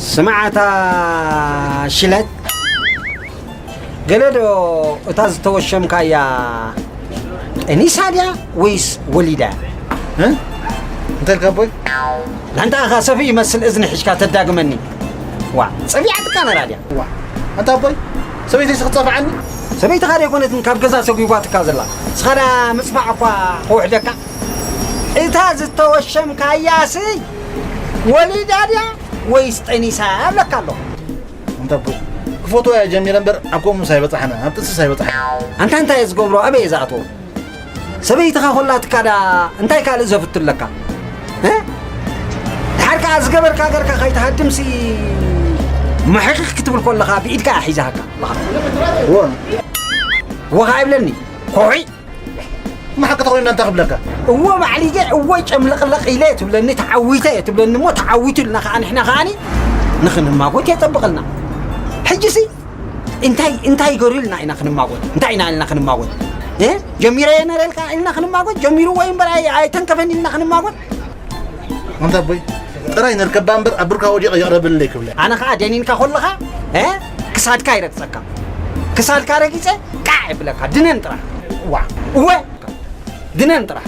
ስምዓታ ሽለት፣ ገለ ዶ እታ ዝተወሸምካያ ጠኒሳ ድያ ወይስ ወሊዳ? እ? እንታይ ኢልካ ኣቦይ? ላንታ ኣኻ ሰፍኢ ይመስል እዝኒ ሒዝካ ተዳግመኒ። ዋ፣ ጸቢዓትካ ነራ ድያ? ዋ፣ ኣንታ ኣቦይ፣ ሰበይተይ ስኽጸፍዓኒ? ሰበይትኻ ደይኮነትን ካብ ገዛ ሰጒጓትካ ዘላ። ንስኻ ዳ ምጽፋዕ እኳ ክውሕደካ። እታ ዝተወሸምካያሲ ወሊዳ ድያ ወይስ ጠኒሳ እብለካ ኣለኹ። ኣንታ ኣቦይ፣ ክፈትዋ እየ ጀሚረ እምበር ኣብ ከምኡስ ኣይበጻሕና፣ ኣብ ጥንስስ ኣይበጻሕና። ኣንታ እንታይ እየ ዝገብሮ? ኣበይ እየ ዝኣትዎ? ሰበይትኻ ኮላትካ ዳ እንታይ ካልእ ዘፍቱ ኣለካ? እ? ድሓር ከኣ ዝገበርካ ገርካ ከይትሃድምሲ፣ ምሕኽኽ ክትብል ከለኻ ብኢድካ እያ ሒዛሃካ። እወ። እወ ከኣ ይብለኒ። ኮሒ። እሞ ሓቂ ተኾይኑ እንታይ ክብለካ? እወ ማዕሊገ፣ እወ ጨምለቕለቕ ኢለ ትብለኒ፣ ተዓዊተ እየ ትብለኒ እሞ ተዓዊቱ ኢልና ከኣ ንሕና ከኣኒ ንኽንማጎት የጸብቐልና። ሕጂሲ እንታይ፣ እንታይ ገሩ ኢልና ኢና ክንማጎት? እንታይ ኢና ኢልና ክንማጎት? እ? ጀሚረዮ ነረ ኢልካ ኢልና ክንማጎት? ጀሚርዎ እዩ እምበር ኣይ-፣ ኣይተንከፈን ኢልና ክንማጎት? ኣንታ ኣቦይ፣ ጥራይ ንርከባ እምበር ኣብ ብርካ ወዲቐ ይቕረብለይ ክብለ። ኣነ ኸኣ ደኒንካ ከለኻ፣ እ? ክሳድካ ይረግጸካ። ክሳድካ ረጊጸ ቃዕ ይብለካ። ድነን ጥራሕ። ዋ። እወ። ድነን ጥራሕ።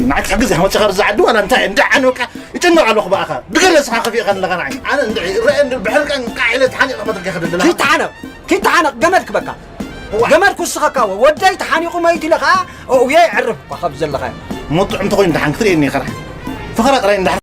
ንዓይ ክትሕግዝ ኢኻ መጺኻ ኣብዚ ዓዲ ዋላ እንታይ? እንዳ ዓንብካ ይጭነቕ ኣለኹ ብኣኻ። ብገለ ንስኻ ከፊእካ ኣለኻ ንዓይ። ኣነ እንድዒ እረአ እንድዒ ብሕርቃን ቃዕ ኢለ ተሓኒቐ መትረፍ ከድልላ። ኪድ ተሓነቕ፣ ኪድ ተሓነቕ፣ ገመድ ክበካ። እዋ። ገመድ ክውስኸካ እወ። ወደይ ተሓኒቑ መይቱ ኢለ ኸኣ፣ እውየ የዕርፍ እኳ ካብ ዘለኻዮ። እሞ ጥዑም እንተኾይኑ ደሓን ክትርእየኒ ኢኻ ደሓን። ፈኸራ ጥራይ እንድሕር